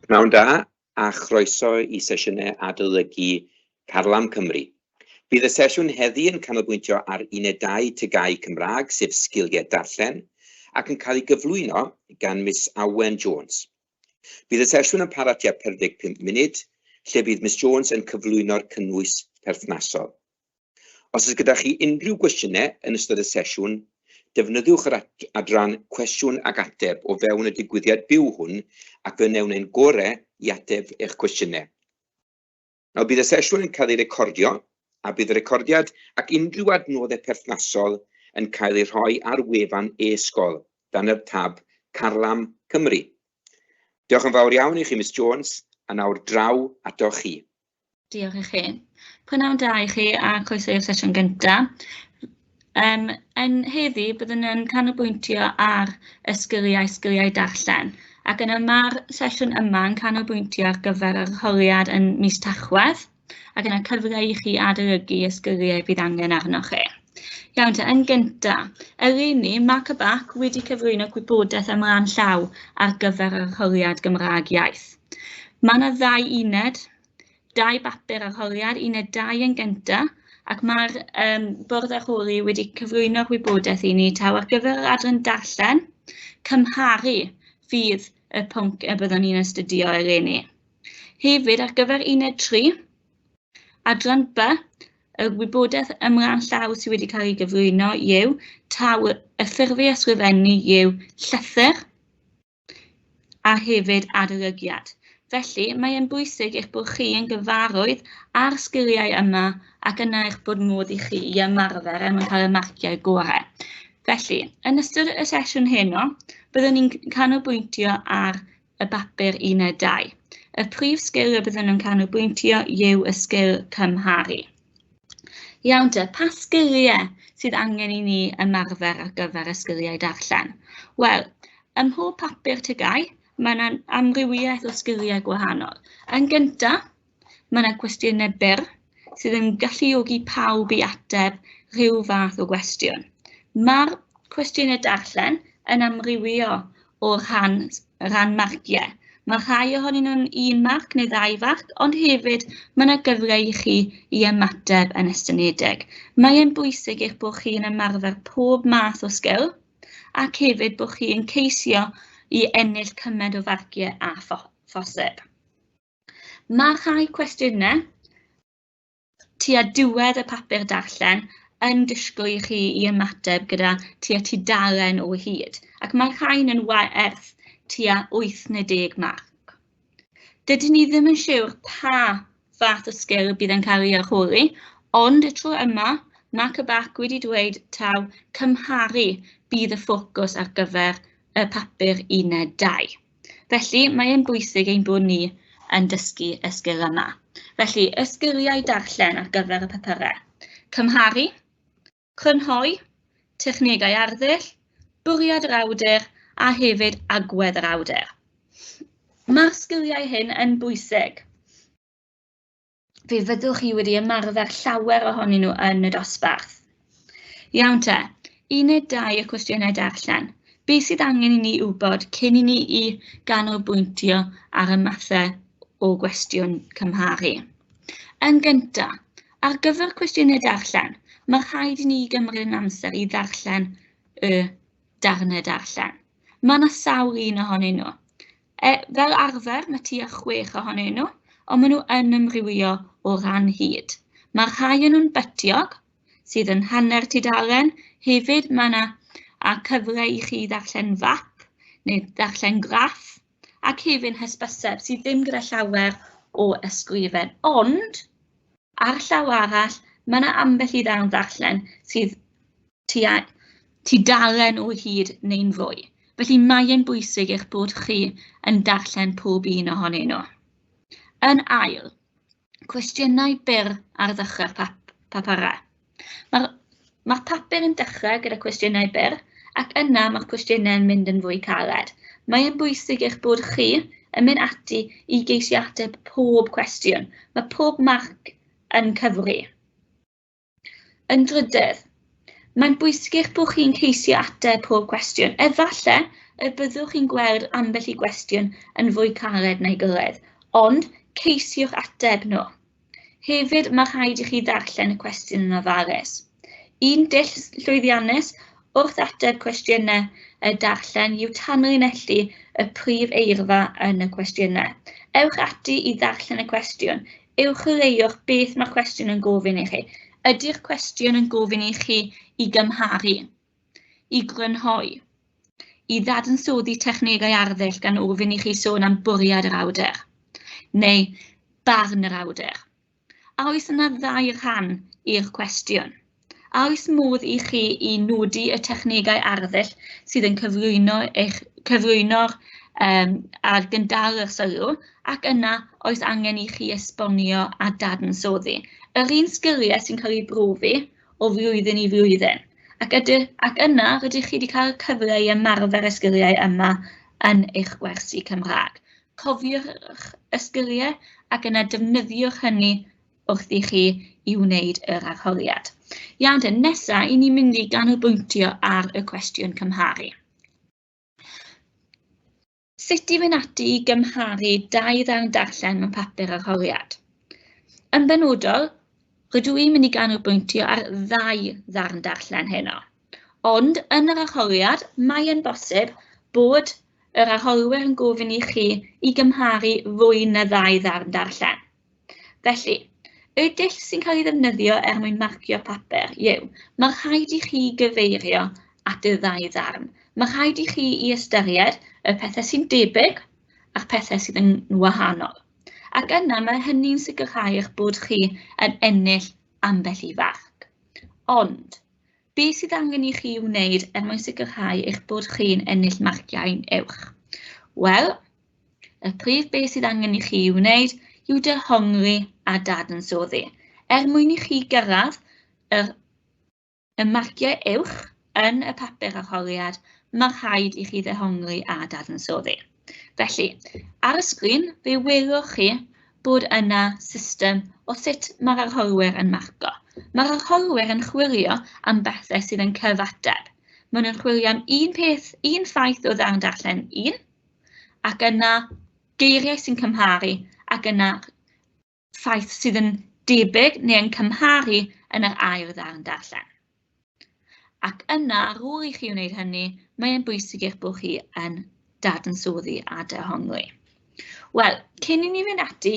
Pnawn da a chroeso i sesiynau adolygu Carlam Cymru. Bydd y sesiwn heddi yn canolbwyntio ar unedau TGAU Cymraeg, sef sgiliau darllen, ac yn cael ei gyflwyno gan Miss Awen Jones. Bydd y sesiwn yn para tua 45 munud, lle bydd Miss Jones yn cyflwyno'r cynnwys perthnasol. Os oes gyda chi unrhyw gwestiynau yn ystod y sesiwn, defnyddiwch yr adran Cwestiwn ac Ateb o fewn y digwyddiad byw hwn ac fe wnewn ein gorau i ateb eich cwestiynau. Nawr, bydd y sesiwn yn cael ei recordio a bydd y recordiad ac unrhyw adnoddau perthnasol yn cael eu rhoi ar wefan e-sgol dan yr tab Carlam Cymru. Diolch yn fawr iawn i chi, Miss Jones, a nawr draw atoch chi. Diolch i chi. Prynawn da i chi a croeso i'r sesiwn gyntaf. Yn heddi, byddwn yn canolbwyntio ar y sgiliau, sgiliau darllen. Ac yna mae'r sesiwn yma yn canolbwyntio ar gyfer yr arholiad yn mis Tachwedd, ac yna cyfle i chi adolygu y sgiliau fydd angen arnoch chi. Iawn te, yn gyntaf, eleni mae CBAC wedi cyflwyno gwybodaeth ymlaen llaw ar gyfer yr arholiad Gymraeg iaith. Mae yna ddau uned, dau bapur arholiad, uned 2 yn gyntaf, ac mae'r bwrdd arholi wedi cyflwyno'r wybodaeth i ni taw ar gyfer yr adran darllen, cymharu fydd y pwnc y byddwn ni'n astudio eleni. Hefyd, ar gyfer uned 3, adran B, y wybodaeth ymlaen llaw sydd wedi cael ei gyflwyno yw taw y ffurfiau ysgrifennu yw llythyr, a hefyd adolygiad. Felly, mae e'n bwysig eich bod chi yn gyfarwydd â'r sgiliau yma ac yna eich bod modd i chi i ymarfer er mwyn cael y marciau gorau. Felly, yn ystod y sesiwn heno, byddwn ni'n canolbwyntio ar y bapur uned 2. Y prif sgil y byddwn yn canolbwyntio yw y sgil cymharu. Iawn te, pa sgiliau sydd angen i ni ymarfer ar gyfer y sgiliau darllen? Wel, ym mhob papur TGAU, mae yna amrywiaeth o sgiliau gwahanol. Yn gyntaf, mae yna gwestiynau byr sydd yn galluogi pawb i ateb rhyw fath o gwestiwn. Mae'r cwestiynau darllen yn amrywio o rhan, rhan marciau. Mae rhai ohonyn nhw'n un marc neu ddau farc, ond hefyd mae yna gyfle i chi i ymateb yn estynedig. Mae e'n bwysig eich bod chi yn ymarfer pob math o sgil, ac hefyd bod chi yn ceisio i ennill cymaint o farciau â phosib. Mae rhai cwestiynau tua diwedd y papur darllen yn disgwyl i chi i ymateb gyda tua tudalen o hyd, ac mae'r rhain yn werth tua 8 neu 10 marc. Dydyn ni ddim yn siwr pa fath o sgil bydd yn cael ei arholi, ond y tro yma, mae CBAC wedi dweud taw cymharu bydd y ffocws ar gyfer y papur uned 2. Felly, mae e'n bwysig ein bod ni yn dysgu y sgil yma. Felly, y sgiliau darllen ar gyfer y papurau. Cymharu, crynhoi, technegau arddull, bwriad yr awdur a hefyd agwedd yr awdur. Mae'r sgiliau hyn yn bwysig. Fe fyddwch chi wedi ymarfer llawer ohonyn nhw yn y dosbarth. Iawn te, uned 2 y cwestiynau darllen. Beth sydd angen i ni wybod cyn i ni i ganolbwyntio ar y mathau o gwestiwn cymharu? Yn gyntaf, ar gyfer cwestiynau darllen, mae rhaid i ni gymryd yn amser i ddarllen y darnau darllen. Mae yna sawl un ohonyn nhw. Fel arfer, mae tua 6 ohonyn nhw, ond maen nhw yn amrywio o ran hyd. Mae rhai o'n nhw'n bytiog, sydd yn hanner tudalen. Hefyd, mae yna a cyfle i chi ddarllen fap neu ddarllen graff, ac hefyd hysbyseb sydd ddim gyda llawer o ysgrifen. Ond, ar llaw arall, mae yna ambell i ddarn ddarllen sydd tua tudalen o hyd neu'n fwy. Felly mae e'n bwysig eich bod chi yn darllen pob un ohonyn nhw. Yn ail, cwestiynau byr ar ddechrau'r papurau. Mae'r papur yn dechrau gyda cwestiynau byr, ac yna mae'r cwestiynau yn mynd yn fwy caled. Mae e'n bwysig eich bod chi yn mynd ati i geisio ateb pob cwestiwn. Mae pob marc yn cyfri. Yn drydydd, mae'n bwysig eich bod chi'n ceisio ateb pob cwestiwn. Efallai y byddwch chi'n gweld ambell i gwestiwn yn fwy caled na'i gilydd, ond ceisiwch ateb nhw. Hefyd, mae rhaid i chi ddarllen y cwestiwn yn ofalus. Un dull llwyddiannus wrth ateb cwestiynau y darllen yw tanlinellu y prif eirfa yn y cwestiynau. Ewch ati i ddarllen y cwestiwn. Uwcholeuwch beth mae'r cwestiwn yn gofyn i chi. Ydy'r cwestiwn yn gofyn i chi i gymharu, i grynhoi, i ddadansoddi technegau arddull gan ofyn i chi sôn am bwriad yr awdur, neu barn yr awdur? A oes yna ddau rhan i'r cwestiwn? A oes modd i chi i nodi y technegau arddull sydd yn cyflwyno eich cyflwyno'r a'r gyndal yr sylw, ac yna oes angen i chi esbonio a dadansoddi? Yr un sgiliau sy'n cael eu brofi o flwyddyn i flwyddyn. Ac yna rydych chi wedi cael cyfle i ymarfer y sgiliau yma yn eich gwersi Cymraeg. Cofiwch y sgiliau ac yna defnyddiwch hynny wrth i chi i wneud yr arholiad. Iawn te, nesa i ni'n mynd i ganolbwyntio ar y cwestiwn cymharu. Sut i fynd ati i gymharu dau ddarn darllen mewn papur arholiad? Yn benodol, rydw i'n mynd i ganolbwyntio ar ddau ddarn darllen heno. Ond yn yr arholiad, mae'n bosib bod yr arholwyr yn gofyn i chi i gymharu fwy na ddau ddarn darllen. Felly, y dull sy'n cael ei ddefnyddio er mwyn marcio papur yw, mae rhaid i chi gyfeirio at y ddau ddarn. Mae rhaid i chi i ystyried y pethau sy'n debyg a'r pethau sydd yn wahanol. Ac yna mae hynny'n sicrhau eich bod chi yn ennill ambell i farc. Ond, beth sydd angen i chi wneud er mwyn sicrhau eich bod chi'n ennill marciau'n uwch? Wel, y prif beth sydd angen i chi wneud yw dehongli a dadansoddi. Er mwyn i chi gyrraedd y marciau uwch yn y papur arholiad, mae rhaid i chi ddehongli a dadansoddi. Felly, ar y sgrin, fe welwch chi bod yna system o sut mae'r arholwyr yn marco. Mae'r arholwyr yn chwilio am bethau sydd yn cyfateb. Maen nhw'n chwilio am un peth, un ffaith o ddarn darllen un, ac yna geiriau sy'n cymharu, ac yna ffaith sydd yn debyg neu yn cymharu yn yr ail ddarn darllen. Ac yna, ar ôl i chi wneud hynny, mae'n bwysig eich bod chi yn dadansoddi a dehongli. Wel, cyn i ni fynd ati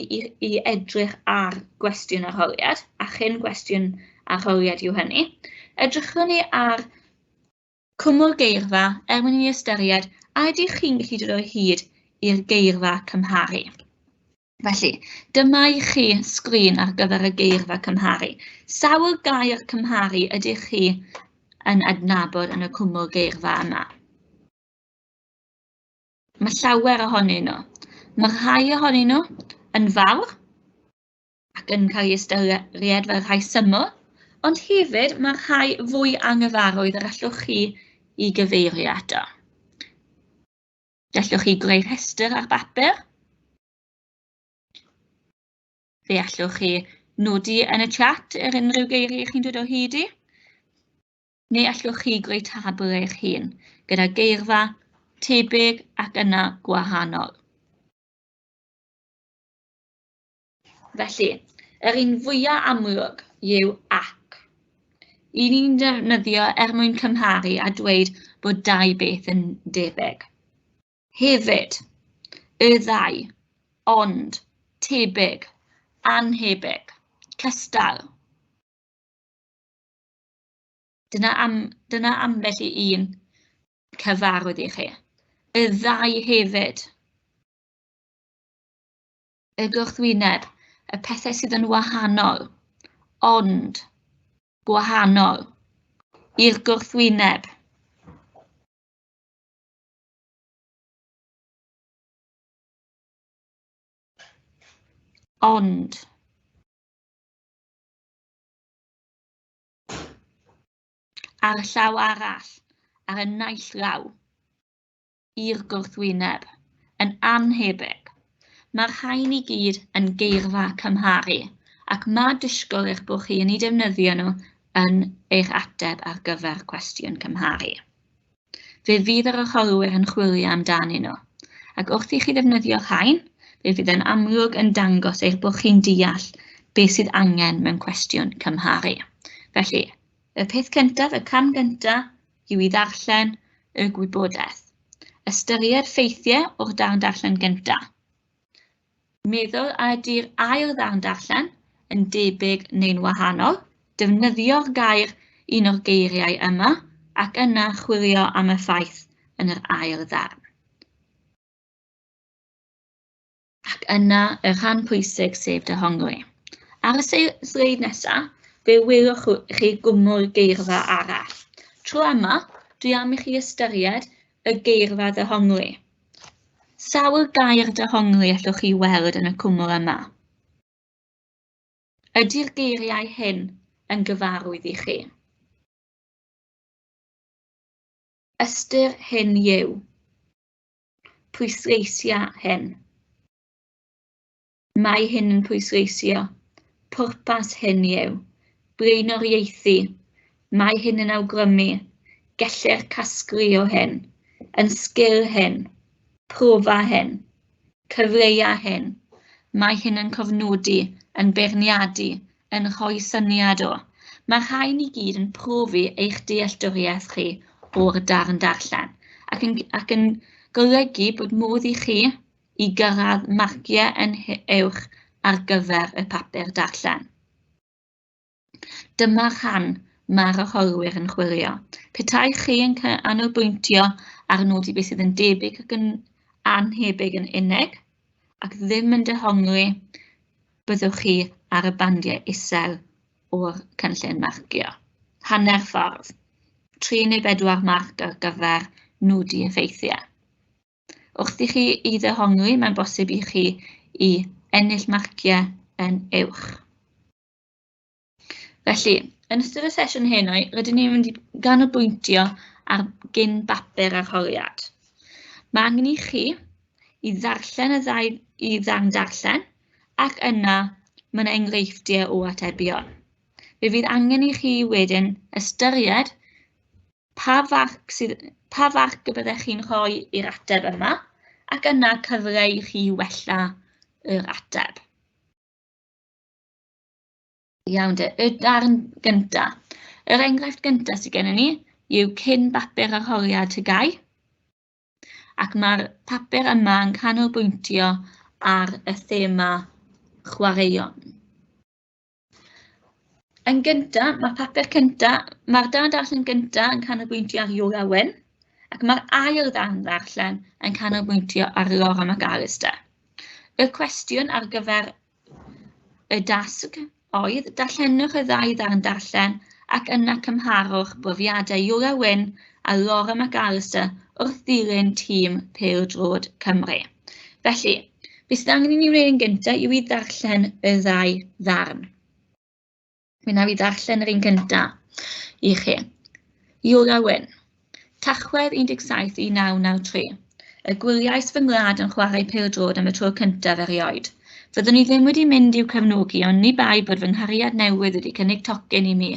i edrych ar gwestiwn arholiad, a chyn gwestiwn arholiad yw hynny, edrychwn ni ar cwmwl geirfa er mwyn i ni ystyried a ydych chi'n gallu dod o hyd i'r geirfa cymharu. Felly, dyma i chi sgrin ar gyfer y geirfa cymharu. Sawl gair cymharu ydych chi yn adnabod yn y cwmwl geirfa yma? Mae llawer ohonyn nhw. Mae rhai ohonyn nhw yn fawr ac yn cael eu ystyried fel rhai syml, ond hefyd mae rhai fwy anghyfarwydd yr allwch chi i gyfeirio ato. Gallwch chi greu rhestr ar bapur. Fe allwch chi nodi yn y chat ar unrhyw geiriau chi'n dod o hyd i. Neu allwch chi greu tabl eich hun gyda geirfa, tebyg ac yna gwahanol. Felly, yr un fwyaf amlwg yw ac. I ni'n defnyddio er mwyn cymharu a dweud bod dau beth yn debyg. Hefyd, y ddau, ond, tebyg, annhebyg, cystal. Dyna ambell i un cyfarwydd i chi. Y ddau hefyd. Y gwrthwyneb, y pethau sydd yn wahanol, ond gwahanol, i'r gwrthwyneb. Ond. Ar y llaw arall, ar y naill law, i'r gwrthwyneb, yn annhebyg. Mae'r rhain i gyd yn geirfa cymharu, ac mae disgwyl eich bod chi yn eu defnyddio nhw yn eich ateb ar gyfer cwestiwn cymharu. Fe fydd yr arholwyr yn chwilio amdanyn nhw. Ac wrth i chi ddefnyddio rhain, fe fydd yn amlwg yn dangos eich bod chi'n deall beth sydd angen mewn cwestiwn cymharu. Felly, y peth cyntaf, y cam gyntaf, yw i ddarllen y gwybodaeth. Ystyried ffeithiau o'r darn darllen gyntaf. Meddwl a ydy'r ail ddarn darllen yn debyg neu'n wahanol. Defnyddio'r gair un o'r geiriau yma ac yna chwilio am y ffaith yn yr ail ddarn. Ac yna y rhan pwysig sef dehongli. Ar y sleid nesaf, fe welwch chi gwmwl geirfa arall. Tro yma, dwi am i chi ystyried y geirfa ddehongli. Sawl gair dehongli allwch chi weld yn y cwmwl yma? Ydy'r geiriau hyn yn gyfarwydd i chi? Ystyr hyn yw. Pwysleisia hyn. Mae hyn yn pwysleisio. Pwrpas hyn yw. Blaenoriaethu. Mae hyn yn awgrymu. Gellir casglu o hyn. Yn sgil hyn. Profa hyn. Cyfleia hyn. Mae hyn yn cofnodi, yn beirniadu, yn rhoi syniad o. Mae rhain i gyd yn profi eich dealltwriaeth chi o'r darn darllen ac yn golygu bod modd i chi i gyrraedd marciau yn uwch ar gyfer y papur darllen. Dyma'r rhan mae'r arholwyr yn chwilio. Petai chi yn canolbwyntio ar nodi beth sydd yn debyg ac yn annhebyg yn unig ac ddim yn dehongli, byddwch chi ar y bandiau isel o'r cynllun marcio. Hanner ffordd, 3 neu 4 marc ar gyfer nodi effeithiau. Wrth i chi i ddehongli, mae'n bosib i chi i ennill marciau yn uwch. Felly, yn ystod y sesiwn heno, rydyn ni'n mynd i ganolbwyntio ar gyn bapur arholiad. Mae angen i chi i ddarllen y ddau i ddarn darllen ac yna mae yna enghreifftiau o atebion. Fe fydd angen i chi wedyn ystyried pa farc y byddech chi'n rhoi i'r ateb yma ac yna cyfle i chi wella yr ateb. Iawn de, y darn gynta. Yr enghraifft gynta sydd gennym ni yw cyn bapur arholiad TGAU. Ac mae'r papur yma yn canolbwyntio ar y thema chwaraeon. Yn gynta, mae'r papur cynta, mae'r darn darllen gynta yn canolbwyntio ar Iola Wyn, ac mae'r ail ddarn darllen yn canolbwyntio ar Laura McAllister. Y cwestiwn ar gyfer y dasg oedd darllenwch y ddau ddarn darllen ac yna cymharwch brofiadau Iola Wyn a Laura McAllister wrth ddilyn tîm pêl-droed Cymru. Felly, beth sydd angen i ni wneud yn gyntaf yw i ddarllen y ddau ddarn. Mi wnaf i ddarllen yr un gyntaf i chi. Iola Wyn. Tachwedd 17 1993. Y gwyliais fy ngwlad yn chwarae pêl-droed am y tro cyntaf erioed. Fyddwn i ddim wedi mynd i'w cefnogi ond ni bai bod fy nghariad newydd wedi cynnig tocyn i mi,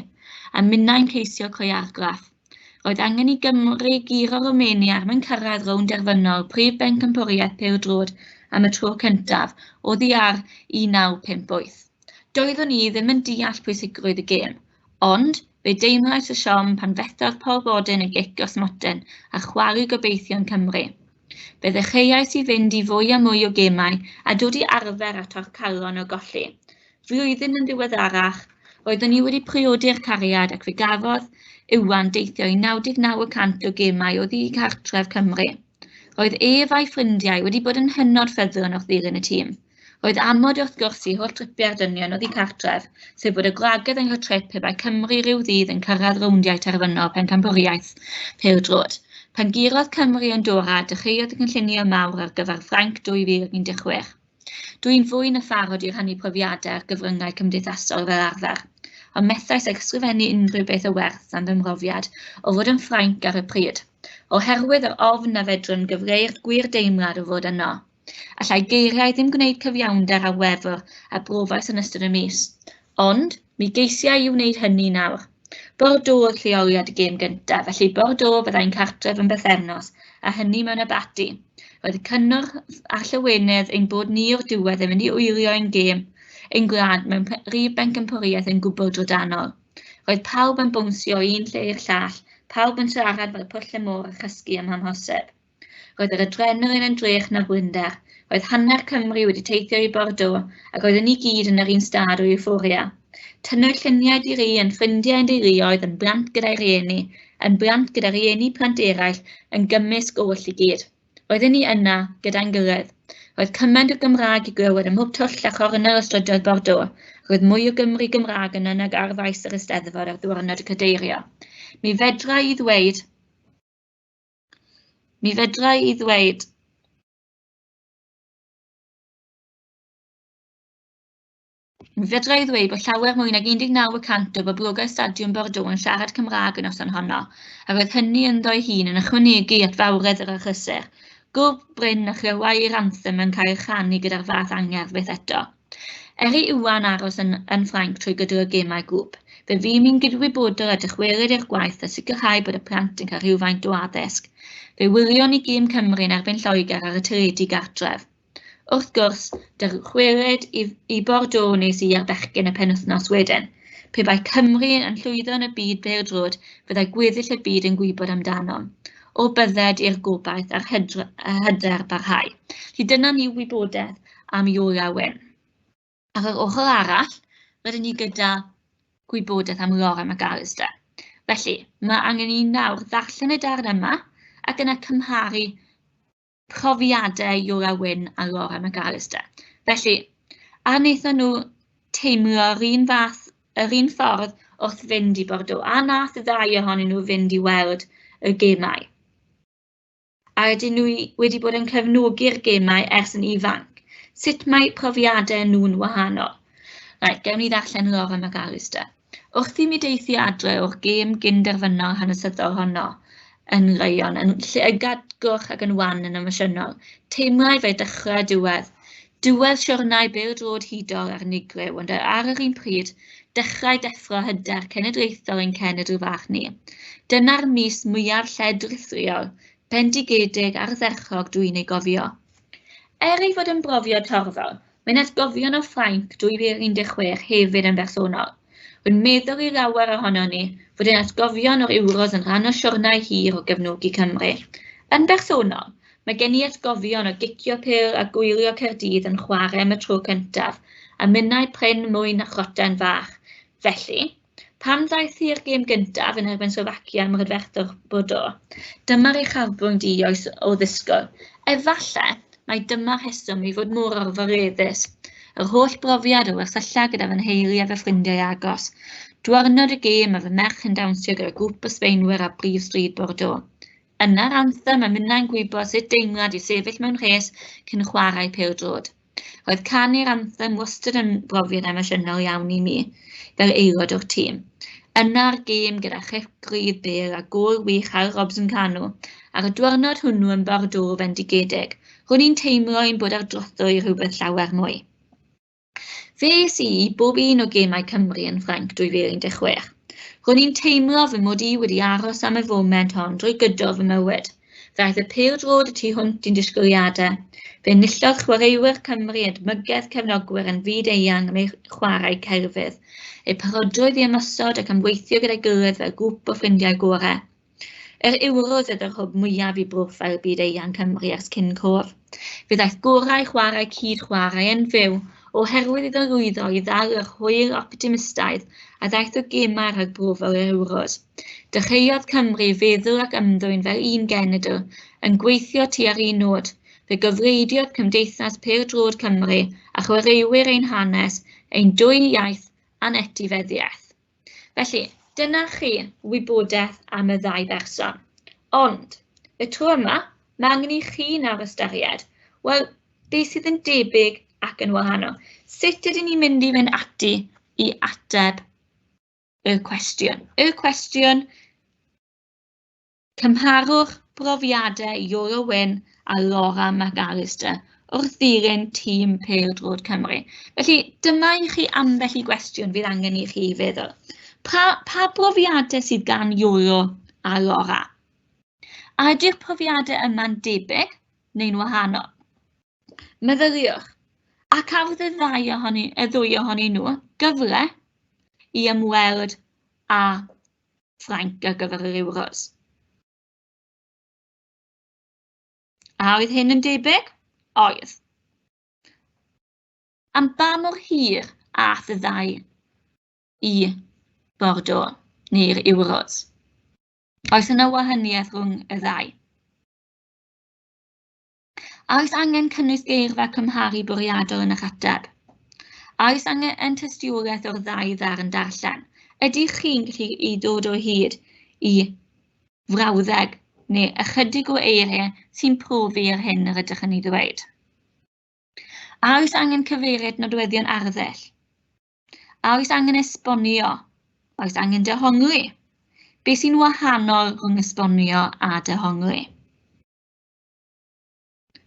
a minnau'n ceisio creu argraff. Roedd angen i Gymru guro Romania er mwyn cyrraedd rownd derfynol prif bencampwriaeth pêl-droed am y tro cyntaf oddi ar 1958. Doeddwn i ddim yn deall pwysigrwydd y gêm, ond fe deimlais y siom pan fethodd Paul Bodin y gic o smotyn a chwalu gobeithion Cymru. Fe ddechreuais i fynd i fwy a mwy o gemau a dod i arfer â torcalon o golli. Flwyddyn yn ddiweddarach, roeddwn i wedi priodi'r cariad ac fe gafodd Iwan deithio i 99% o gemau oddi cartref Cymru. Roedd ef a'i ffrindiau wedi bod yn hynod ffyddlon wrth ddilyn y tîm. Roedd amod wrth gwrs i holl tripiau'r dynion oddi cartref, sef bod y gwragedd yn cael trip pe bai Cymru ryw ddydd yn cyrraedd rowndiau terfynol pencampwriaeth pêl-droed. Pan gurodd Cymru Andorra, dechreuodd y cynllunio mawr ar gyfer Ffrainc 2016. Dwi'n fwy na pharod i rhannu profiadau ar gyfryngau cymdeithasol fel arfer, ond methais ag ysgrifennu unrhyw beth o werth am fy mhrofiad o fod yn Ffrainc ar y pryd, oherwydd yr ofn na fedrwn gyfleu'r gwir deimlad o fod yno. Allai geiriau ddim gwneud cyfiawnder ar wefr a brofais yn ystod y mis, ond mi geisiau i wneud hynny nawr. Bordeaux oedd lleoliad y gêm gyntaf, felly Bordeaux fyddai'n cartref yn bythefnos, a hynny mewn abaty. Roedd y cynnwrf a'r llawenydd ein bod ni o'r diwedd yn mynd i wylio ein gêm, ein gwlad, mewn rhif bencampwriaeth yn gwbl drydanol. Roedd pawb yn bownsio o un lle i'r llall, pawb yn siarad fel pwll y môr a chysgu ym amhosib. Roedd yr adrenalin yn drech na'r blinder. Roedd hanner Cymru wedi teithio i Bordeaux ac oedden ni gyd yn yr un stad o euphoria. Tynnwyd lluniau di-ri yn ffrindiau yn deuluoedd, yn blant gyda'i rieni, yn blant gyda rieni plant eraill, yn gymysg oll i gyd. Oedden ni yna, gyda'n gilydd. Roedd cymaint o Gymraeg i glywed ym mhob twll a chornel o strydoedd Bordeaux, ac roedd mwy o Gymry Gymraeg yno nag ar faes yr Eisteddfod ar ddiwrnod y cadeirio. Mi fedra i ddweud Mi fedra i ddweud Mi fedra i ddweud bod llawer mwy nag 19% o boblogaeth Stadiwm Bordeaux yn siarad Cymraeg y noson honno, a roedd hynny ynddo'i hun yn ychwanegu at fawredd yr achlysur. Go brin na chlywai'r anthem yn cael ei chanu gyda'r fath angerdd byth eto. Er i Iwan aros yn, yn Ffrainc trwy gydol y gemau grŵp, fe fûm i'n gydwybodol a dychwelyd i'r gwaith a sicrhau bod y plant yn cael rhywfaint o addysg. Fe wylion ni gêm Cymru yn erbyn Lloegr ar y teledu gartref. Wrth gwrs, dychwelyd i, i Bordeaux nes i a'r bechgyn y penwythnos wedyn. Pe bai Cymru yn llwyddo yn y byd pêl-droed, fyddai gweddill y byd yn gwybod amdano. O bydded i'r gobaith a'r hyder barhau. Felly dyna ni wybodaeth am Iola Wyn. Ar yr ochr arall, rydyn ni gyda gwybodaeth am Laura McAllister. Felly, mae angen i nawr ddarllen y darn yma ac yna cymharu profiadau Iola Wyn a Laura McAllister. Felly, a wnaethon nhw teimlo'r un fath, yr un ffordd wrth fynd i Bordeaux, a nath y ddau ohonyn nhw fynd i weld y gemau? A ydyn nhw wedi bod yn cefnogi'r gemau ers yn ifanc? Sut mae profiadau nhw'n wahanol? Reit, gewn ni ddarllen Laura McAllister. Wrth i mi deithio adre o'r gêm gynderfynol hanesyddol honno yn Lyon, yn llygad goch ac yn wan yn emosiynol, teimlai fe dechrau diwedd. Diwedd siwrnai bêl-droed hudol a'r unigryw, ond ar yr un pryd, dechrau deffro hyder cenedlaethol ein cenedl fach ni. Dyna'r mis mwyaf lledrithiol, bendigedig ardderchog dwi'n ei gofio. Er ei fod yn brofiad torfol, mae'n atgofion o Ffrainc 2016 hefyd yn bersonol. Rwy'n meddwl i lawer ohono ni fod ein atgofion o'r Euros yn rhan o siwrnai hir o gefnogi Cymru. Yn bersonol, mae gen i atgofion o gicio pêl a gwylio Caerdydd yn chwarae am y tro cyntaf, a minnau prin mwy na chroten fach. Felly, Pan ddaeth hi'r gêm gyntaf yn erbyn Slofacia ym Mhrydferthwch Bordeaux, dyma'r uchafbwynt i oes o ddisgwyl. Efallai mai dyma'r rheswm i fod mor orfoleddus. Yr holl brofiad o wersylla gyda fy nheulu a fy ffrindiau agos. Dwrnod y gêm a fy merch yn dawnsio gyda grŵp o Sbaenwyr ar brif stryd Bordeaux. Yna'r anthem a minnau'n gwybod sut deimlad i sefyll mewn rhes cyn chwarae pêl-droed. Roedd canu'r anthem wastad yn brofiad emosiynol iawn i mi, fel aelod o'r tîm. Yna'r gêm gyda chic rydd Bale a gôl wych Hal Robson-Kanu, ar y diwrnod hwnnw yn Bordeaux fendigedig, ro'n i'n teimlo ein bod ar drothwy rhywbeth llawer mwy. Fe es i i bob un o gemau Cymru yn Ffrainc 2016. Ro'n i'n teimlo fy mod i wedi aros am y foment hon drwy gydol fy mywyd. Fe aeth y pêl-droed y tu hwnt i'n disgwyliadau. Fe enillodd chwaraewyr Cymru edmygedd cefnogwyr yn fyd eang am eu chwarae celfydd, eu parodrwydd i ymosod ac am weithio gyda'i gilydd fel grŵp o ffrindiau gorau. Yr Euros oedd yr hwb mwyaf i broffil byd eang Cymru ers cyn cof. Fe ddaeth gorau chwarae cyd-chwarae yn fyw oherwydd iddo lwyddo i ddal yr hwyl optimistaidd a ddaeth o gemau rhagbrofol yr Euros. Dechreuodd Cymru feddwl ac ymddwyn fel un genedl, yn gweithio tua'r un nod. Fe gyfreidiodd Cymdeithas Pêl-droed Cymru a chwaraewyr ein hanes, ein dwy iaith a'n etifeddiaeth. Felly, dyna chi wybodaeth am y ddau berson. Ond, y tro yma, mae angen i chi nawr ystyried, wel, beth sydd yn debyg ac yn wahanol? Sut ydyn ni'n mynd i fynd ati i ateb y cwestiwn? Y cwestiwn, cymharwch brofiadau Iolo Wyn a Laura McAllister wrth ddilyn tîm pêl-droed Cymru. Felly, dyma i chi ambell i gwestiwn fydd angen i chi feddwl. Pa brofiadau sydd gan Iolo a Laura? A ydy'r profiadau yma'n debyg neu'n wahanol? Meddyliwch, a cafodd y ddwy ohonyn nhw gyfle i ymweld â Ffrainc ar gyfer yr Euros. A oedd hyn yn debyg? Oedd. Am ba mor hir aeth y ddau i Bordeaux neu'r Euros? Oes yna wahaniaeth rhwng y ddau? A oes angen cynnwys geirfa cymharu bwriadol yn eich ateb? A oes angen tystiolaeth o'r ddau ddarn darllen? Ydych chi'n gallu i ddod o hyd i frawddeg neu ychydig o eiriau sy'n profi yr hyn yr ydych yn ei ddweud? A oes angen cyfeiriad nodweddion arddull? A oes angen esbonio? Oes angen dehongli? Be sy'n wahanol rhwng esbonio a dehongli?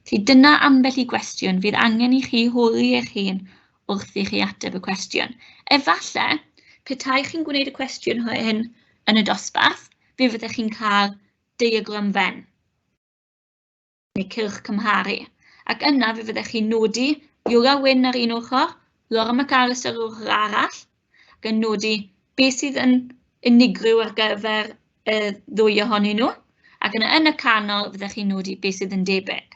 Felly dyna ambell i gwestiwn fydd angen i chi holi eich hun wrth i chi ateb y cwestiwn. Efallai, petai chi'n gwneud y cwestiwn hyn yn y dosbarth, fe fyddech chi'n cael diagram Venn neu cylch cymharu. Ac yna fe fyddech chi'n nodi Iola Wyn ar un ochr, Laura McAllister ar ochr arall, ac yn nodi beth sydd yn unigryw ar gyfer y ddwy ohonyn nhw, ac yna yn y canol fyddech chi'n nodi beth sydd yn debyg.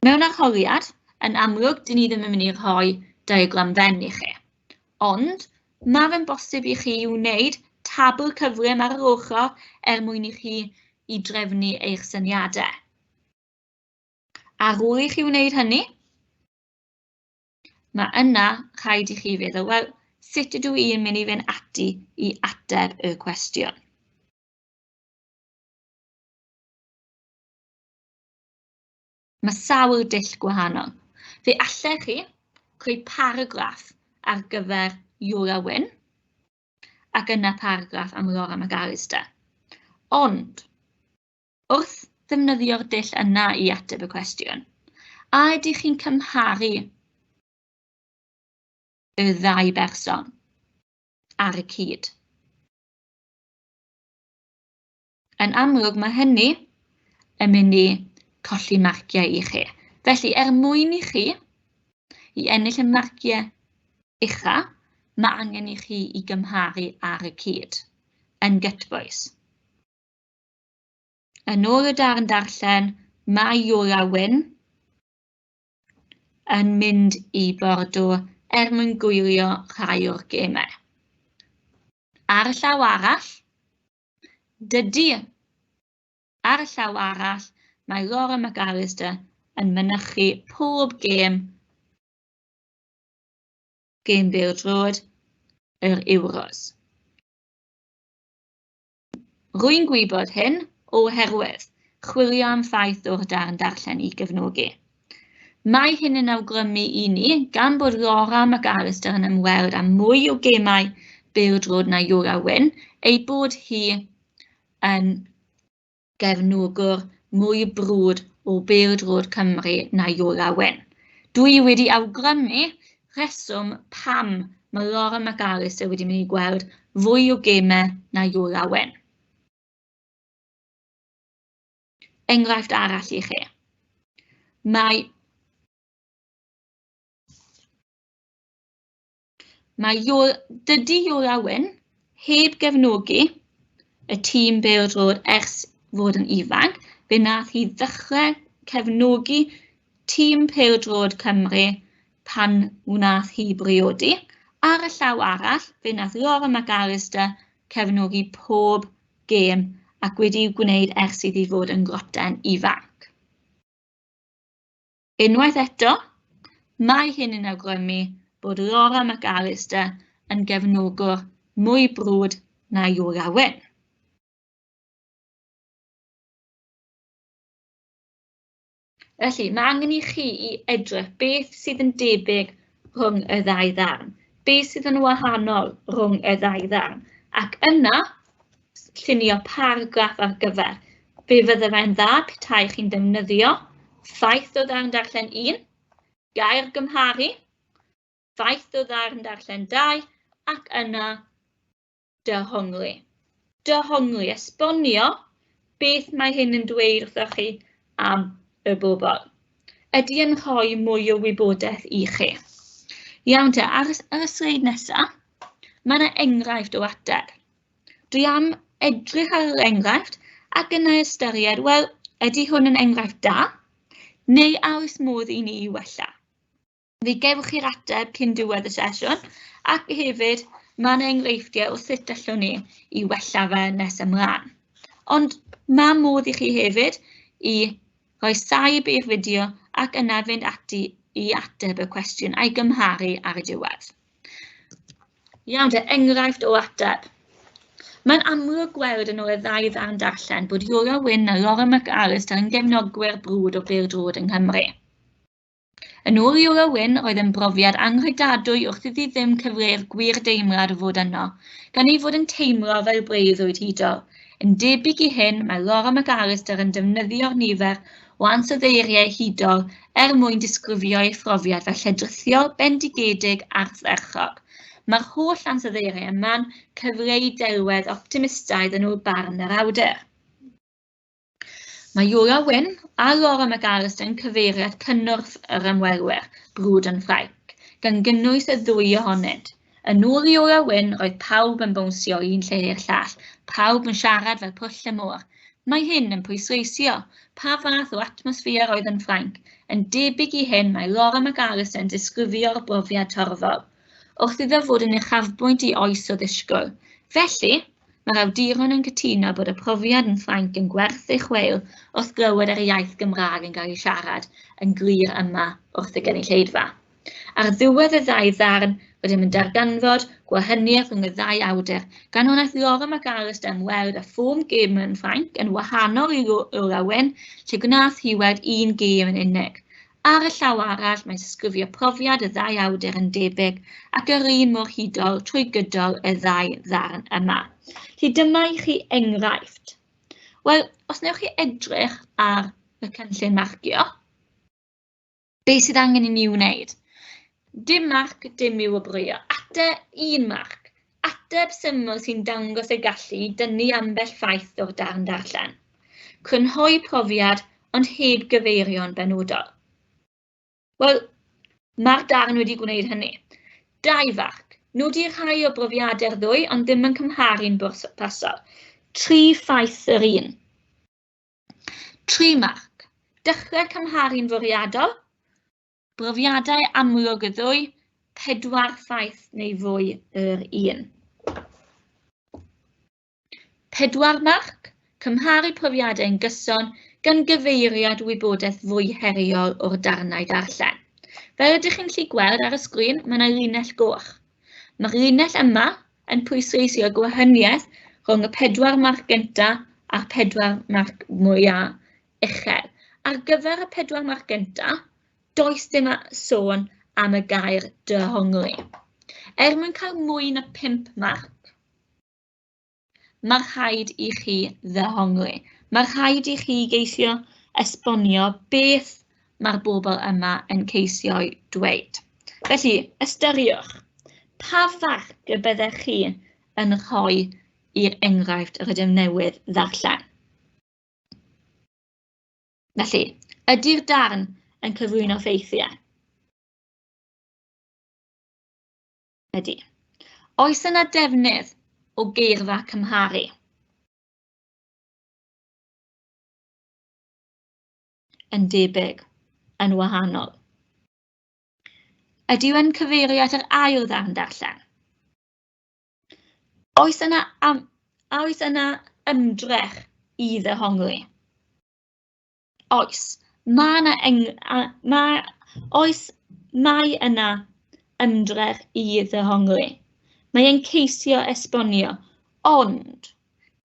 Mewn arholiad, yn amlwg, dyn ni ddim yn mynd i rhoi diagram Venn i chi, ond mae fe'n bosib i chi wneud tabl cyflym ar yr ochr er mwyn i chi i drefnu eich syniadau. Ar ôl i chi wneud hynny, mae yna rhaid i chi feddwl, wel, sut ydw i'n mynd i fynd ati i ateb y cwestiwn? Mae sawl dull gwahanol. Fe allech chi creu paragraff ar gyfer Iola Wyn ac yna paragraff am Laura McAllister. Ond, wrth ddefnyddio'r dull yna i ateb y cwestiwn, a ydych chi'n cymharu y ddau berson ar y cyd? Yn amlwg, mae hynny yn mynd i colli marciau i chi. Felly, er mwyn i chi i ennill y marciau ucha, mae angen i chi i gymharu ar y cyd, yn gytbwys. Yn ôl y darn darllen, mae Iola Wyn yn mynd i Bordeaux er mwyn gwylio rhai o'r gemau. Ar y llaw arall, dydy. Ar y llaw arall, mae Laura McAllister yn mynychu pob gêm bêl-droed yr Euros. Rwy'n gwybod hyn oherwydd chwilio am ffaith o'r darn darllen i gefnogi. Mae hyn yn awgrymu i ni, gan bod Laura McAllister yn ymweld â mwy o gemau bêl-droed na Iola Wyn, ei bod hi yn gefnogwr mwy brwd o bêl-droed Cymru na Iola Wyn. Dwi wedi awgrymu rheswm pam mae Laura McAllister wedi mynd i gweld fwy o gemau na Iola Wyn. Enghraifft arall i chi. Dydy Iola Wyn heb gefnogi y tîm bêl-droed ers fod yn ifanc. Fe wnaeth hi ddechrau cefnogi tîm pêl-droed Cymru pan wnaeth hi briodi. Ar y llaw arall, fe wnaeth Laura McAllister cefnogi pob gêm ac wedi'w gwneud ers iddi fod yn groten ifanc. Unwaith eto, mae hyn yn awgrymu bod Laura McAllister yn gefnogwr mwy brwd na Iola Wyn. Felly, mae angen i chi i edrych beth sydd yn debyg rhwng y ddau ddarn, beth sydd yn wahanol rhwng y ddau ddarn, ac yna llunio paragraff ar gyfer. Fe fydde fe'n dda petai chi'n defnyddio ffaith o ddarn darllen 1, gair gymharu, ffaith o ddarn darllen 2, ac yna Dehongli. Dehongli, esbonio beth mae hyn yn dweud wrthoch chi am y bobl. Ydy yn rhoi mwy o wybodaeth i chi? Iawn te, ar y sleid nesaf, mae yna enghraifft o ateb. Dwi am edrych ar yr enghraifft ac yna ystyried, wel, ydy hwn yn enghraifft da, neu a oes modd i ni wella? Fe gewch chi'r ateb cyn diwedd y sesiwn, ac hefyd mae yna enghreifftiau o sut allwn ni i wella fe nes ymlaen. Ond mae modd i chi hefyd i roi saib i'r fideo ac yna fynd ati i ateb y cwestiwn a'i gymharu ar y diwedd. Iawn te, enghraifft o ateb. Mae'n amlwg gweld yn ôl y ddau ddarn darllen bod Iolo Wyn a Laura McAllister yn gefnogwyr brwd o bêl-droed yng Nghymru. Yn ôl Iolo Wyn, roedd yn brofiad anghredadwy wrth iddi ddim cyfleu'r gwir deimlad o fod yno, gan ei fod yn teimlo fel breuddwyd hudol. Yn debyg i hyn, mae Laura McAllister yn defnyddio'r nifer o ansoddeiriau hudol er mwyn disgrifio ei phrofiad fel lledrithiol, bendigedig ardderchog. Mae'r holl ansoddeiriau yma'n cyfleu delwedd optimistaidd yn ôl barn yr awdur. Mae Iolo Wyn a Laura McAllister yn cyfeirio at cynnwrf yr ymwelwyr brwd yn Ffrainc, gan gynnwys y ddwy ohonynt. Yn ôl Iolo Wyn, roedd pawb yn bownsio o un lle i'r llall, pawb yn siarad fel pwll y môr. Mae hyn yn pwysleisio pa fath o atmosffer oedd yn Ffrainc. Yn debyg i hyn, mae Laura McAllister yn disgrifio'r brofiad torfol, wrth iddo fod yn uchafbwynt i oes o ddisgwyl. Felly, mae'r awduron yn cytuno bod y profiad yn Ffrainc yn gwerth ei chweil wrth glywed yr iaith Gymraeg yn cael ei siarad yn glir yma wrth y gynulleidfa. Ar ddiwedd y ddau ddarn, rydym yn darganfod gwahaniaeth rhwng y ddau awdur, gan wnaeth Laura McAllister ymweld â phob gêm yn Ffrainc yn wahanol i Iolo Wyn, lle gwnaeth hi weld un gêm yn unig. Ar y llaw arall, mae'n disgrifio profiad y ddau awdur yn debyg ac yr un mor hudol trwy gydol y ddau ddarn yma. Felly dyma i chi enghraifft. Wel, os wnewch chi edrych ar y cynllun marcio, beth sydd angen i ni wneud? Dim marc, dim i'w wobrwyo. Ateb un marc. Ateb syml sy'n dangos y gallu i dynnu ambell ffaith o'r darn darllen. Crynhoi profiad, ond heb gyfeirio'n benodol. Wel, mae'r darn wedi gwneud hynny. Dau farc. Nodi rhai o brofiadau'r ddwy, ond ddim yn cymharu'n bwrpasol. 3 ffaith yr un. 3 marc. Dechrau cymharu'n fwriadol. Brofiadau amlwg y ddwy. 4 ffaith neu fwy yr un. 4 marc. Cymharu profiadau yn gyson gan gyfeiriad wybodaeth fwy heriol o'r darnau darllen. Fel ydych chi'n gallu gweld ar y sgrin, mae yna linell goch. Mae'r linell yma yn pwysleisio gwahaniaeth rhwng y 4 marc gyntaf a'r 4 marc mwyaf uchel. Ar gyfer y 4 marc gyntaf, does dim sôn am y gair dehongli. Er mwyn cael mwy na 5 marc, mae rhaid i chi ddehongli. Mae rhaid i chi geisio esbonio beth mae'r bobl yma yn ceisio'i dweud. Felly, ystyriwch, pa farc y byddech chi yn rhoi i'r enghraifft rydym newydd ddarllen? Felly, ydy'r darn yn cyflwyno ffeithiau? Ydy. Oes yna defnydd o geirfa cymharu? Yn debyg, yn wahanol. Ydy yn cyfeirio at yr ail ddarn darllen? Oes yna ymdrech i ddehongli? Oes. Mae yna ymdrech i ddehongli. Mae e'n ceisio esbonio, ond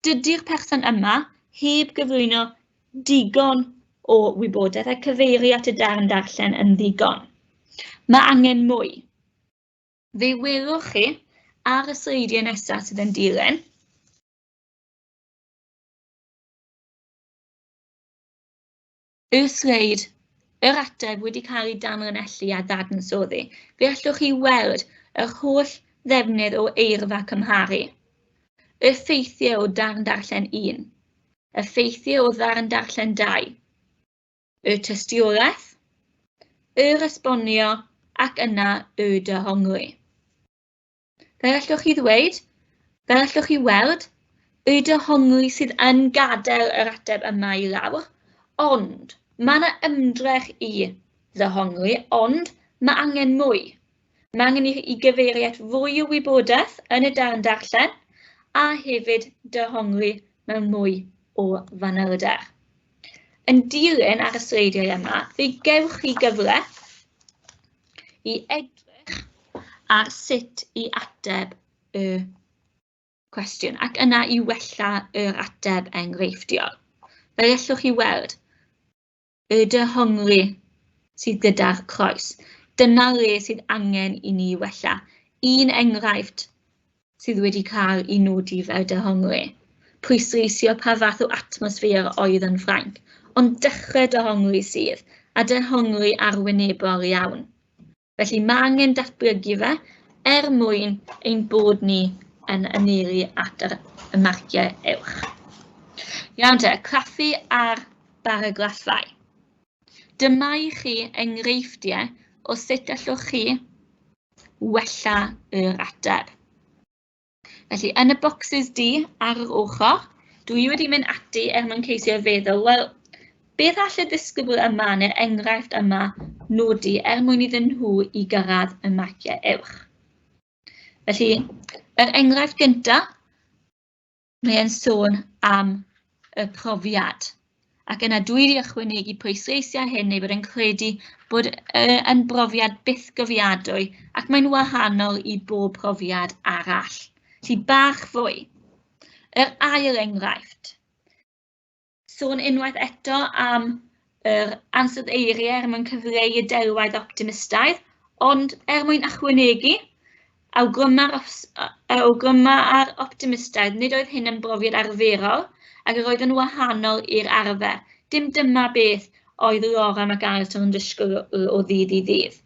dydy'r person yma heb gyflwyno digon o wybodaeth a cyfeirio at y darn darllen yn ddigon. Mae angen mwy. Fe welwch chi ar y sleidiau nesaf sydd yn dilyn. Y sleid, yr ateb wedi cael ei danlinellu a ddadansoddi. Fe allwch chi weld yr holl ddefnydd o eirfa cymharu. Y ffeithiau o darn darllen 1, y ffeithiau o ddarn darllen 2, y tystiolaeth, yr esbonio ac yna y dehongli. Fel allwch chi ddweud, fel allwch chi weld, y dehongli sydd yn gadael yr ateb yma i lawr, ond mae yna ymdrech i ddehongli, ond mae angen mwy. Mae angen i gyfeiriad fwy o wybodaeth yn y darn darllen a hefyd dehongli mewn mwy o fanylder. Yn dilyn ar y sleidiau yma, fe gewch chi gyfle i edrych ar sut i ateb y cwestiwn ac yna i wella yr ateb enghreifftiol. Fel allwch chi weld, y dehongli sydd gyda'r croes. Dyna le sydd angen i ni wella. Un enghraifft sydd wedi cael ei nodi fel dehongli. Pwysleisio pa fath o atmosffer oedd yn Ffrainc, ond dechrau dehongli sydd, a dehongli arwynebol iawn. Felly mae angen datblygu fe er mwyn ein bod ni yn anelu at y marciau uwch. Iawn te, craffu ar baragraffau. Dyma i chi enghreifftiau o sut allwch chi wella yr ateb. Felly, yn y bocsys du ar yr ochr, dwi wedi mynd ati er mwyn ceisio feddwl, wel, beth all y ddisgybl yma neu'r enghraifft yma nodi er mwyn iddyn nhw i gyrraedd y marciau uwch? Felly, yr enghraifft gyntaf, mae e'n sôn am y profiad. Ac yna dwi wedi ychwanegu pwysleisiau hyn ei bod yn credu bod yn brofiad bythgofiadwy ac mae'n wahanol i bob profiad arall. Felly bach fwy. Yr ail enghraifft. Sôn unwaith eto am yr ansoddeiriau er mwyn cyfleu y delwedd optimistaidd, ond er mwyn ychwanegu, awgryma'r optimistaidd nid oedd hyn yn brofiad arferol ac yr oedd yn wahanol i'r arfer. Dim dyma beth oedd Laura McAllister yn disgwyl o ddydd i ddydd.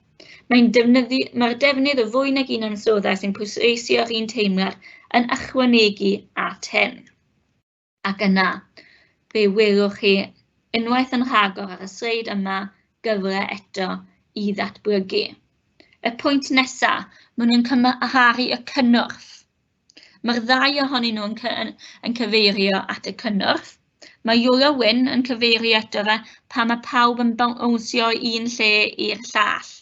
Mae'r defnydd o fwy nag un ansoddair sy'n pwysleisio'r un teimlad yn ychwanegu at hyn. Ac yna, fe welwch chi unwaith yn rhagor ar y sleid yma gyfle eto i ddatblygu. Y pwynt nesaf, maen nhw'n cymharu y cynnwrf. Mae'r ddau ohonyn nhw yn cyfeirio at y cynnwrf. Mae Iolo Wyn yn cyfeirio ato fe pan mae pawb yn bownsio o un lle i'r llall.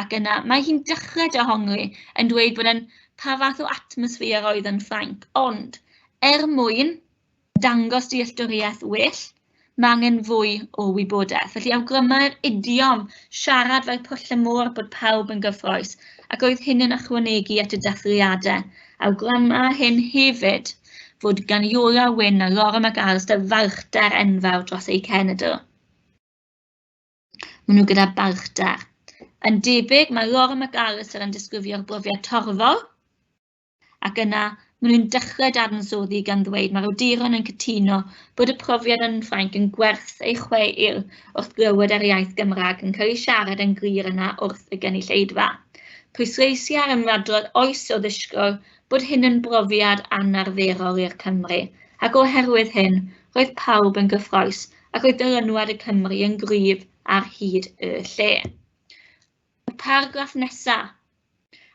Ac yna, mae hi'n dechrau dehongli yn dweud bod yn pa fath o atmosffer oedd yn Ffrainc, ond er mwyn dangos dealltwriaeth well, mae angen fwy o wybodaeth. Felly awgryma'r idiom siarad fel pwll y môr bod pawb yn gyffrous, ac oedd hyn yn ychwanegu at y dathliadau. Awgryma hyn hefyd fod gan Iola Wyn a Laura McAllister falchder enfawr dros eu cenedl. Maen nhw gyda balchder. Yn debyg, mae Laura McAllister yn disgrifio'r brofiad torfol, ac yna maen nhw'n dechrau dadansoddi gan ddweud mae'r awduron yn cytuno bod y profiad yn Ffrainc yn gwerth ei chweil wrth glywed yr iaith Gymraeg yn cael ei siarad yn glir yna wrth y gynulleidfa. Pwysleisia'r ymadrodd oes o ddisgwyl bod hyn yn brofiad anarferol i'r Cymry, ac oherwydd hyn, roedd pawb yn gyffrous ac oedd dylanwad y Cymry yn gryf ar hyd y lle. Y paragraff nesaf.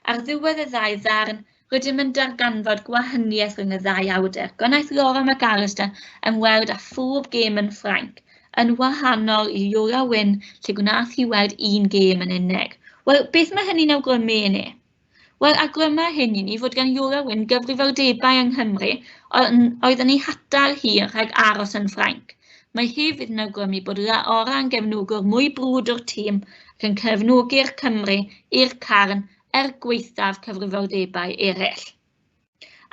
Ar ddiwedd y ddau ddarn, rydym yn darganfod gwahaniaeth rhwng y ddau awdur. Gwnaeth Laura McAllister ymweld â phob gêm yn Ffrainc, yn wahanol i Iola Wyn lle gwnaeth hi weld un gêm yn unig. Wel, beth mae hynny'n awgrymu i ni? Wel, awgryma hyn i ni fod gan Iola Wyn gyfrifoldebau yng Nghymru oedd yn ei hatal hi rhag aros yn Ffrainc. Mae hefyd yn awgrymu bod Laura yn gefnogwr mwy brwd o'r tîm ac yn cefnogi'r Cymry i'r carn er gwaethaf cyfrifoldebau eraill.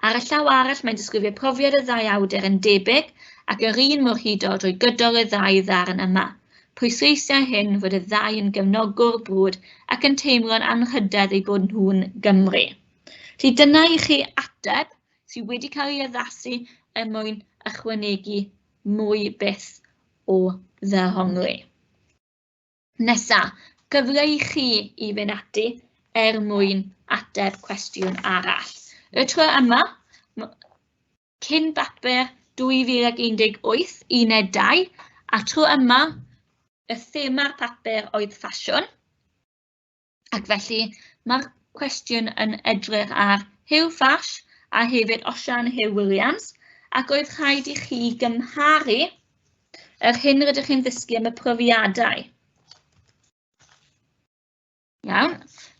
Ar y llaw arall, mae'n disgrifio profiad y ddau awdur yn debyg ac yr un mor hudol drwy gydol y ddau ddarn yma. Pwysleisia hyn fod y ddau yn gefnogwr brwd ac yn teimlo'n anrhydedd eu bod nhw'n Gymry. Felly dyna i chi ateb sydd wedi cael ei addasu er mwyn ychwanegu mwy byth o ddehongli. Nesa, gyfle i chi i fynd ati er mwyn ateb cwestiwn arall. Y tro yma, Cyn bapur 2018, uned 2, a tro yma, y thema'r papur oedd ffasiwn. Ac felly mae'r cwestiwn yn edrych ar Huw Ffash a hefyd Osian Huw Williams, ac oedd rhaid i chi gymharu yr hyn rydych chi'n ddysgu am y profiadau. Iawn.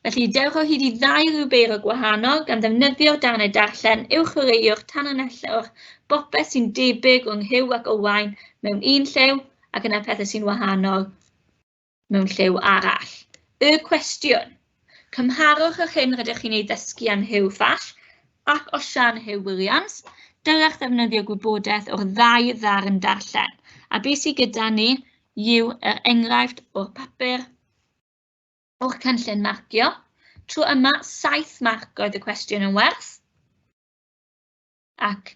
Felly, dewch o hyd i ddau rwbeiro gwahanol gan ddefnyddio'r darnau darllen, uwcholeuwch, tanlinellwch, bopeth sy'n debyg rhwng Huw ac Owain mewn un lliw ac yna pethau sy'n wahanol mewn lliw arall. Y cwestiwn. Cymharwch yr hyn rydych chi'n ei ddysgu am Huw Ffash ac Osian Huw Williams. Dylech ddefnyddio gwybodaeth o'r ddau ddarn darllen. A beth sydd gyda ni yw yr enghraifft o'r papur o'r cynllun marcio. Tro yma, 7 marc oedd y cwestiwn yn werth. Ac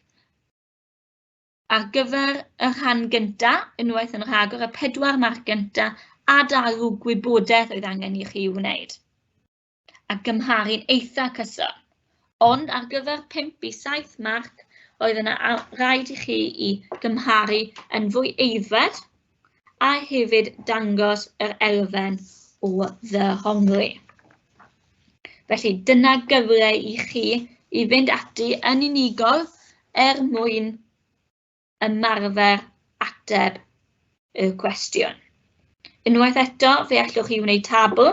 ar gyfer y rhan gyntaf, unwaith yn rhagor, y 4 marc gyntaf, adalw gwybodaeth oedd angen i chi wneud. A gymharu'n eitha cyson. Ond ar gyfer 5 i 7 marc, oedd yna rhaid i chi i gymharu yn fwy aeddfed a hefyd dangos yr elfen o ddehongli. Felly dyna gyfle i chi i fynd ati yn unigol er mwyn ymarfer ateb y cwestiwn. Unwaith eto, fe allwch chi wneud tabl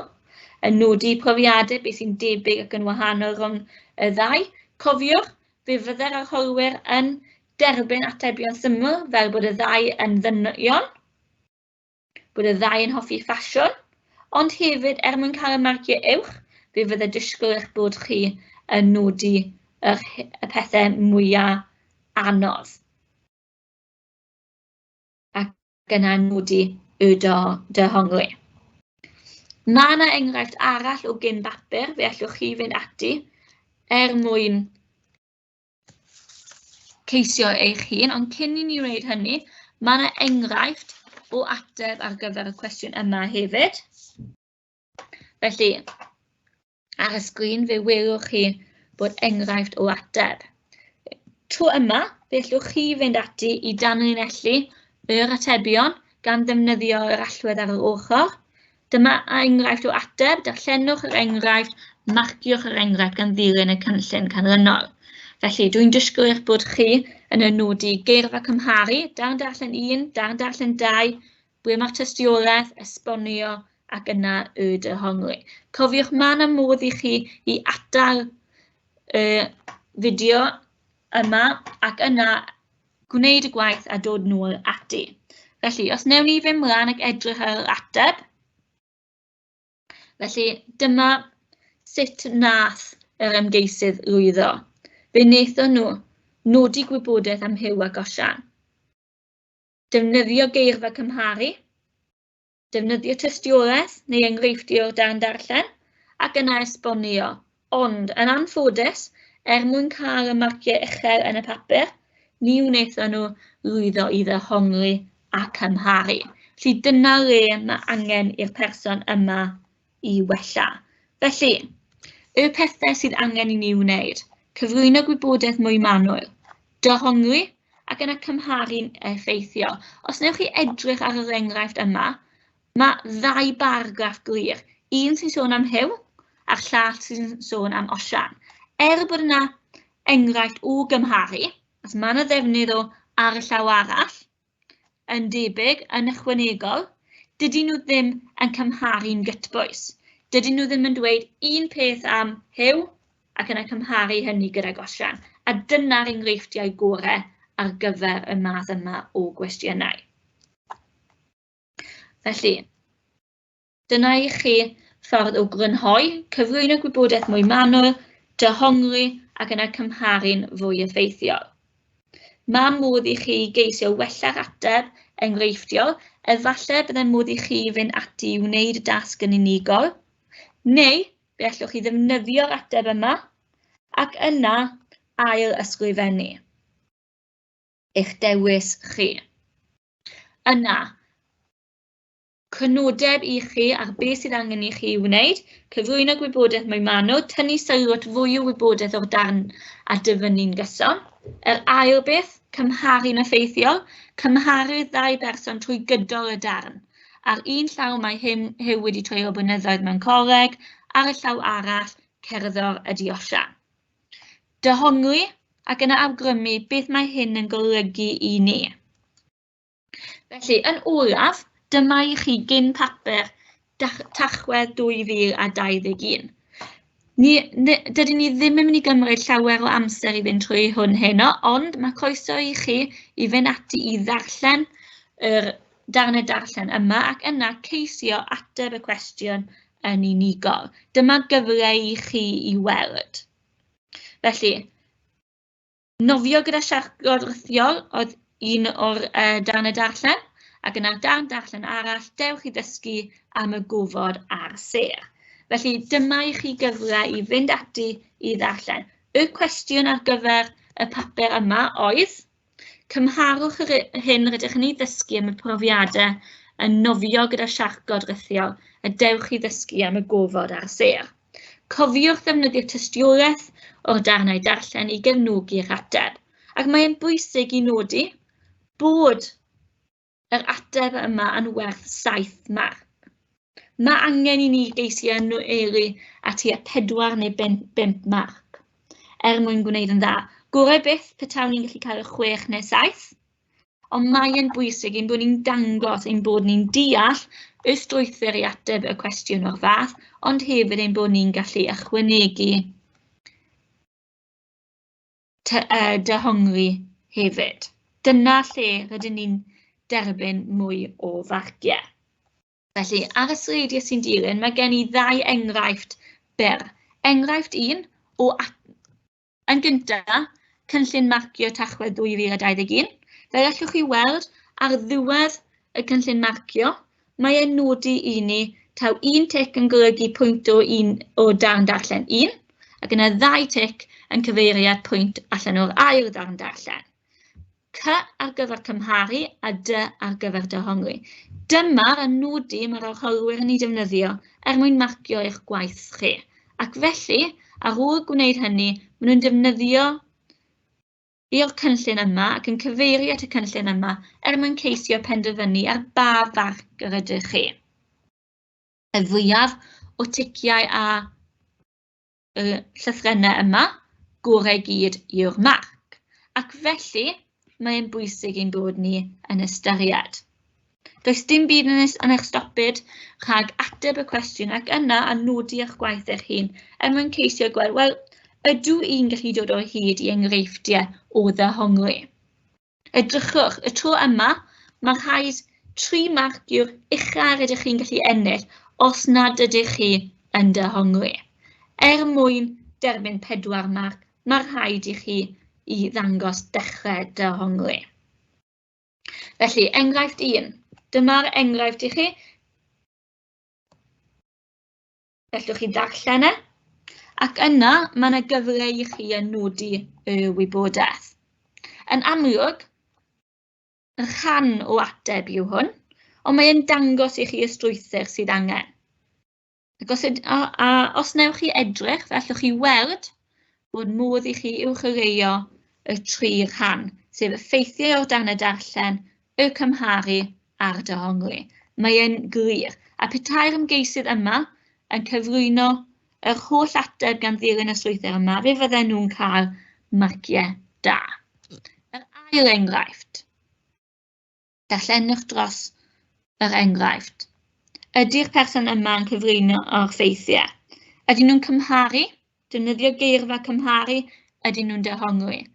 yn nodi profiadau beth sy'n debyg ac yn wahanol rhwng y ddau. Cofiwch, fe fydde'r arholwyr yn derbyn atebion syml fel bod y ddau yn ddynion, bod y ddau yn hoffi ffasiwn, ond hefyd er mwyn cael y marciau uwch, fe fydde disgwyl eich bod chi yn nodi y pethau mwyaf anodd. Ac yna nodi y dehongli. Mae yna enghraifft arall o gyn bapur, fe allwch chi fynd ati er mwyn ceisio eich hun, ond cyn i ni wneud hynny, mae yna enghraifft o ateb ar gyfer y cwestiwn yma hefyd. Felly, ar y sgrin fe welwch chi bod enghraifft o ateb. Tro yma, fe allwch chi fynd ati i danlinellu yr atebion gan ddefnyddio yr allwedd ar yr ochr. Dyma enghraifft o ateb, darllenwch yr enghraifft, marciwch yr enghraifft gan ddilyn y cynllun canlynol. Felly, dwi'n disgwyl eich bod chi yn y nodi geirfa cymharu, darn darllen 1, darn darllen 2, ble mae'r tystiolaeth, esbonio ac yna y dehongli. Cofiwch, mae yna modd i chi i atal y fideo yma ac yna gwneud y gwaith a dod nôl ati. Felly, os wnewn ni fynd mlaen ac edrych ar yr ateb, felly dyma sut nath yr ymgeisydd lwyddo. Fe wnaethon nhw nodi gwybodaeth am Huw ac Osian, defnyddio geirfa cymharu, defnyddio tystiolaeth neu enghreifftiau o'r darn darllen, ac yna esbonio. Ond, yn anffodus, er mwyn cael y marciau uchel yn y papur, ni wnaethon nhw lwyddo i ddehongli a cymharu. Felly dyna le mae angen i'r person yma i wella. Felly, y pethau sydd angen i ni wneud: cyflwyno gwybodaeth mwy manwl, dehongli ac yna cymharu'n effeithiol. Os wnewch chi edrych ar yr enghraifft yma, mae ddau baragraff glir, un sy'n sôn am Huw a'r llall sy'n sôn am Osian. Er bod yna enghraifft o gymharu, os mae yna ddefnydd o ar y llaw arall, yn debyg, yn ychwanegol, dydyn nhw ddim yn cymharu'n gytbwys. Dydyn nhw ddim yn dweud un peth am Huw ac yna cymharu hynny gydag Osian. A dyna'r enghreifftiau gorau ar gyfer y math yma o gwestiynau. Felly, dyna i chi ffordd o grynhoi, cyflwyno gwybodaeth mwy manwl, dehongli ac yna cymharu'n fwy effeithiol. Mae modd i chi geisio wella'r ateb enghreifftiol, efallai byddai modd i chi fynd ati i wneud y dasg yn unigol, neu fe allwch chi ddefnyddio'r ateb yma ac yna ail ysgrifennu. Eich dewis chi. Yna, Crynodeb i chi ar beth sydd angen i chi wneud, cyflwyno gwybodaeth mwy manwl, tynnu sylw at fwy o wybodaeth o'r darn a dyfynnu'n gyson. Yr ail beth, cymharu'n effeithiol, cymharu'r ddau berson trwy gydol y darn. Ar un llaw mae Huw wedi treulio blynyddoedd mewn coleg, ar y llaw arall, cerddor ydy Osian. Dehongli ac yna awgrymu beth mae hyn yn golygu i ni. Felly, yn olaf, dyma i chi gyn papur Tachwedd 2021. Dydyn ni ddim yn mynd i gymryd llawer o amser i fynd trwy hwn heno, ond mae croeso i chi i fynd ati i ddarllen yr darnau darllen yma ac yna ceisio ateb y cwestiwn yn unigol. Dyma gyfle i chi i weld. Felly, nofio gyda siarcod rhithiol oedd un o'r darnau darllen, ac yna darn darllen arall, dewch i ddysgu am y gofod a'r sêr. Felly, dyma i chi gyfle i fynd ati i ddarllen. Y cwestiwn ar gyfer y papur yma oedd, cymharwch yr hyn rydych yn ei ddysgu am y profiadau yn nofio gyda siarcod rhithiol a dewch i ddysgu am y gofod a'r sêr. Cofiwch ddefnyddio tystiolaeth o'r darnau darllen i gefnogi'r ateb, ac mae'n bwysig i nodi bod yr ateb yma yn werth 7 marc. Mae angen i ni geisio anelu at tua 4 neu 5 marc er mwyn gwneud yn dda. Gorau byth petawn ni'n gallu cael y 6 neu 7, ond mae'n bwysig ein bod ni'n dangos ein bod ni'n deall y strwythur i ateb y cwestiwn o'r fath, ond hefyd ein bod ni'n gallu ychwanegu dehongli hefyd. Dyna lle rydyn ni'n derbyn mwy o farciau. Felly, ar y sleidiau sy'n dilyn, mae gen i ddau enghraifft byr. Enghraifft un, o yn gyntaf, cynllun marcio Tachwedd 2021. Fel allwch chi weld, ar ddiwedd y cynllun marcio, mae e'n nodi i ni taw un tic yn golygu pwynt o un o darn darllen 1, ac yna ddau tic yn cyfeirio at pwynt allan o'r ail ddarn darllen. C ar gyfer cymharu a D ar gyfer dehongli. Dyma'r nodi mae'r arholwyr yn ei defnyddio er mwyn marcio eich gwaith chi. Ac felly, ar ôl gwneud hynny, maen nhw'n defnyddio i'r cynllun yma ac yn cyfeirio at y cynllun yma er mwyn ceisio penderfynu ar ba farc yr ydych chi. Y fwyaf o ticiau a y llythrennau yma, gorau gyd yw'r marc. Ac felly, mae'n bwysig ein bod ni yn ystyried. Does dim byd yn eich stopid rhag ateb y cwestiwn ac yna a nodi eich gwaith eich hun er mwyn ceisio gweld, wel, ydw i'n gallu dod o hyd i enghreifftiau o ddehongli? Edrychwch, y tro yma, mae rhaid 3 marc yw'r ucha rydych chi'n gallu ennill os nad ydych chi yn dehongli. Er mwyn derbyn 4 marc, mae rhaid i chi i ddangos dechrau dehongli. Felly, enghraifft 1. Dyma'r enghraifft i chi. Gallwch chi ddarllen e, ac yna mae yna gyfle i chi yn nodi y wybodaeth. Yn amlwg, rhan o ateb yw hwn, ond mae'n dangos i chi y strwythur sydd angen. Ac os wnewch chi edrych, fe allwch chi weld bod modd i chi uwchgoleuo y tri rhan, sef y ffeithiau o'r darnau darllen, y cymharu a'r dehongli. Mae e'n glir. A petai'r ymgeisydd yma yn cyflwyno yr holl ateb gan ddilyn y strwythur yma, fe fydden nhw'n cael marciau da. Yr ail enghraifft. Darllenwch dros yr enghraifft. Ydy'r person yma yn cyflwyno o'r ffeithiau? Ydyn nhw'n cymharu? Defnyddio geirfa cymharu? Ydyn nhw'n dehongli?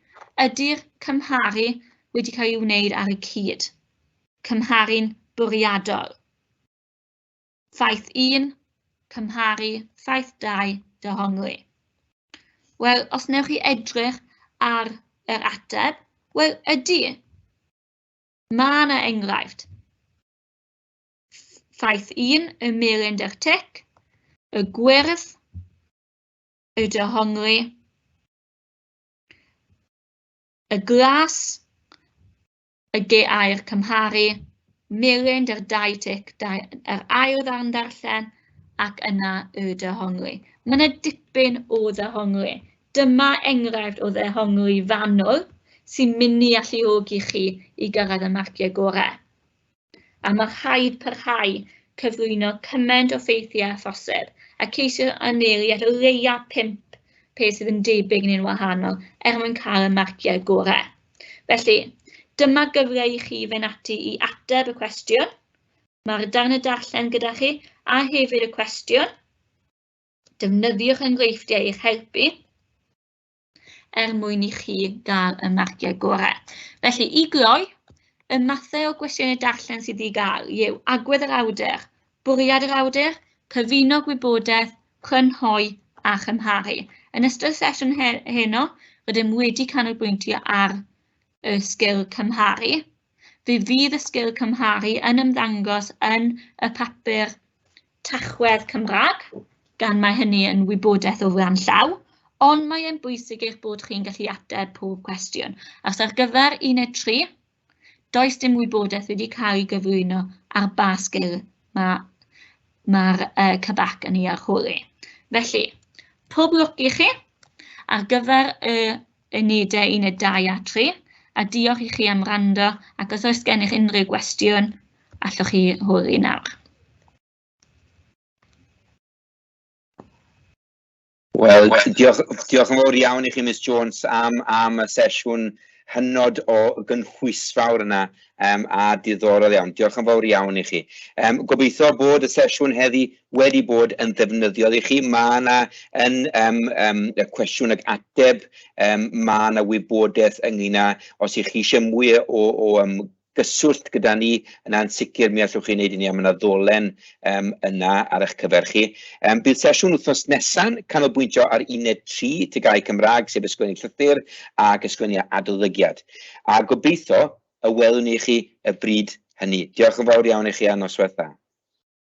Ydy'r cymharu wedi cael ei wneud ar y cyd? Cymharu'n bwriadol. Ffaith 1, cymharu, ffaith 2, dehongli. Wel, os wnewch chi edrych ar yr ateb, wel, ydy. Mae yna enghraifft. Ffaith 1, y melyn dy'r tic, y gwyrdd, y dehongli, y glas, y gair cymharu, Melyn 'da'r 2 tic, yr ail ddarn darllen, ac yna y dehongli. Mae yna dipyn o ddehongli. Dyma enghraifft o ddehongli fanwl sy'n mynd i alluogi chi i gyrraedd y marciau gorau. A mae rhaid parhau cyflwyno cymaint o ffeithiau â phosib a ceisio anelu at o leia 5 peth sydd yn debyg neu'n wahanol er mwyn cael y marciau gorau. Felly, dyma gyfle i chi fynd ati i ateb y cwestiwn. Mae'r darn y darllen gyda chi a hefyd y cwestiwn. Defnyddiwch enghreifftiau i'ch helpu er mwyn i chi gael y marciau gorau. Felly, i gloi, y mathau o gwestiynau darllen sydd i gael yw agwedd yr awdur, bwriad yr awdur, cyfuno gwybodaeth, crynhoi a chymharu. Yn ystod y sesiwn heno, rydym wedi canolbwyntio ar y sgil cymharu. Fe fydd y sgil cymharu yn ymddangos yn y papur Tachwedd Cymraeg, gan mae hynny yn wybodaeth o flaen llaw, ond mae e'n bwysig eich bod chi'n gallu ateb pob cwestiwn. Achos ar gyfer uned 3, does dim wybodaeth wedi cael ei gyflwyno ar ba sgil mae'r CBAC yn ei arholi. Felly, pob lwc i chi ar gyfer y unedau uned 2 a 3, a diolch i chi am wrando, ac os oes gennych unrhyw gwestiwn, allwch chi holi nawr. Wel, diolch yn fawr iawn i chi, Miss Jones, am y sesiwn hynod o gynhwysfawr yna a diddorol iawn. Diolch yn fawr iawn i chi. Gobeithio bod y sesiwn heddi wedi bod yn ddefnyddiol i chi. Mae yna yn y cwestiwn ag ateb, mae yna wybodaeth ynglyn â os ych chi eisiau mwy o gyswllt gyda ni, yna'n sicr mi allwch chi wneud i ni, a mae yna ddolen yna ar eich cyfer chi. Bydd sesiwn wythnos nesa'n canolbwyntio ar uned 3 TGAU Cymraeg, sef ysgrifennu llythyr ac ysgrifennu adolygiad. A gobeithio y welwn ni chi y bryd hynny. Diolch yn fawr iawn i chi a noswaith dda.